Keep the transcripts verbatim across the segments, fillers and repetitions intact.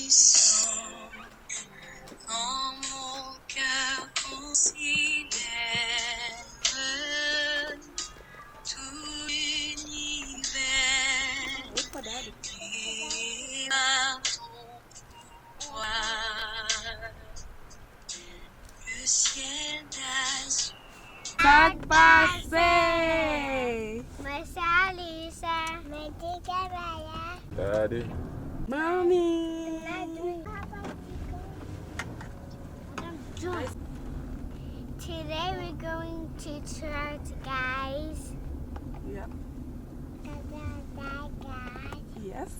Dans mon cœur considère tout l'univers et par ton pouvoir, le ciel d'azur. Sa k pase? Mwen se Alisa. Mwen se Kamaya. Daddy. Mommy. Today we're going to church, guys. Yep. Yes.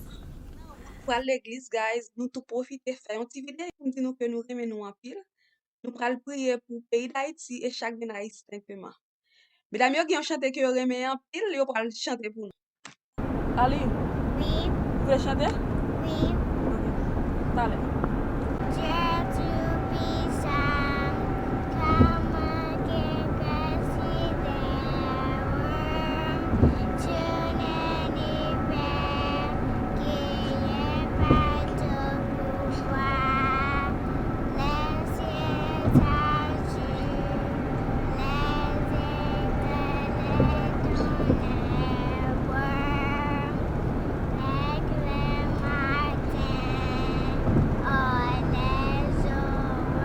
Pral legliz, guys. Nou tou pwofite fè yon ti videyo pou n di nou ke nou renmen nou anpil. Nou pral priye pou peyi Dayiti e chak grenn Ayisyen kòman. Medam yo gen yon chante ke yo renmen anpil, yo pral chante pou nou. Ali, wi, ou vle chante? Wi. Ok, talè. Dieu Tout-Puissant, commandez que si les hommes tournent vers qui est pas au pouvoir. Les états, les états, les tonnerres, les grands matin, oh,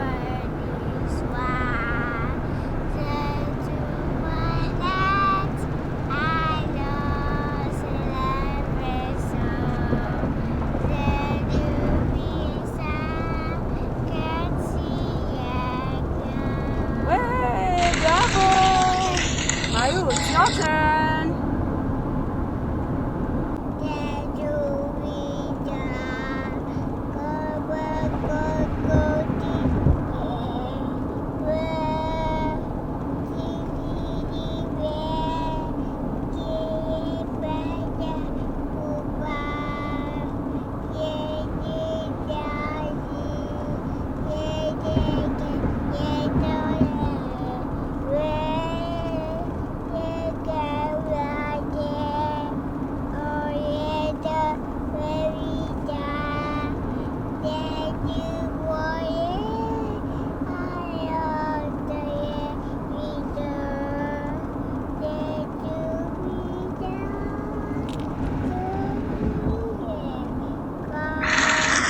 les horreurs du soir. Je te connais. Alors, c'est la raison de Louis Saint que tu es grand. Ouais, bravo! Mayou, it's your turn!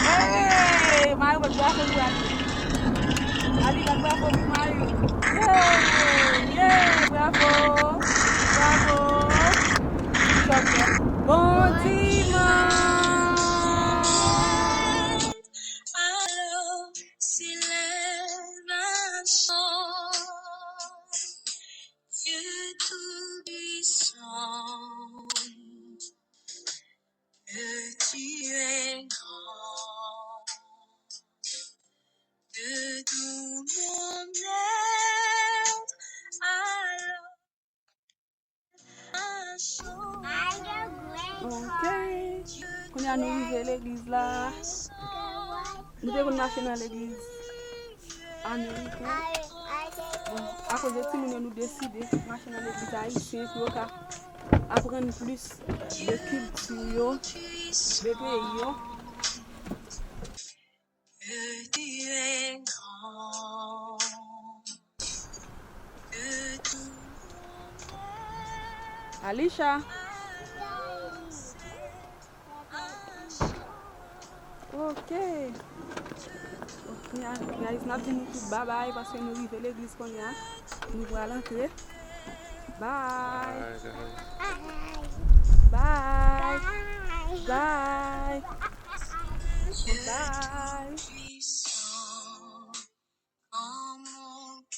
Hey! Mayou, bat bravo pou Ali. Ali, bat bravo pou Mayou. Yeah! Yeah! Bravo! Bravo! Bon dimanche! Alors s'élève un chant, Dieu Tout-Puissant, que tu es grand, de tout mon être, alors. Ok. Kounye a nou rive legliz la. Nou te konn mache nan legliz ameriken. Bon, akoz de timoun yo, nou deside mache nan legliz ayisyen pou yo ka aprann plis de kilti yo, de peyi yo. Alisha. Ok. Bon, kounye a, guys, n ap di nou tout babay paske nou rive legliz kounye a. Nou pral antre. Bye. Bye. Bye. Bye. Bye.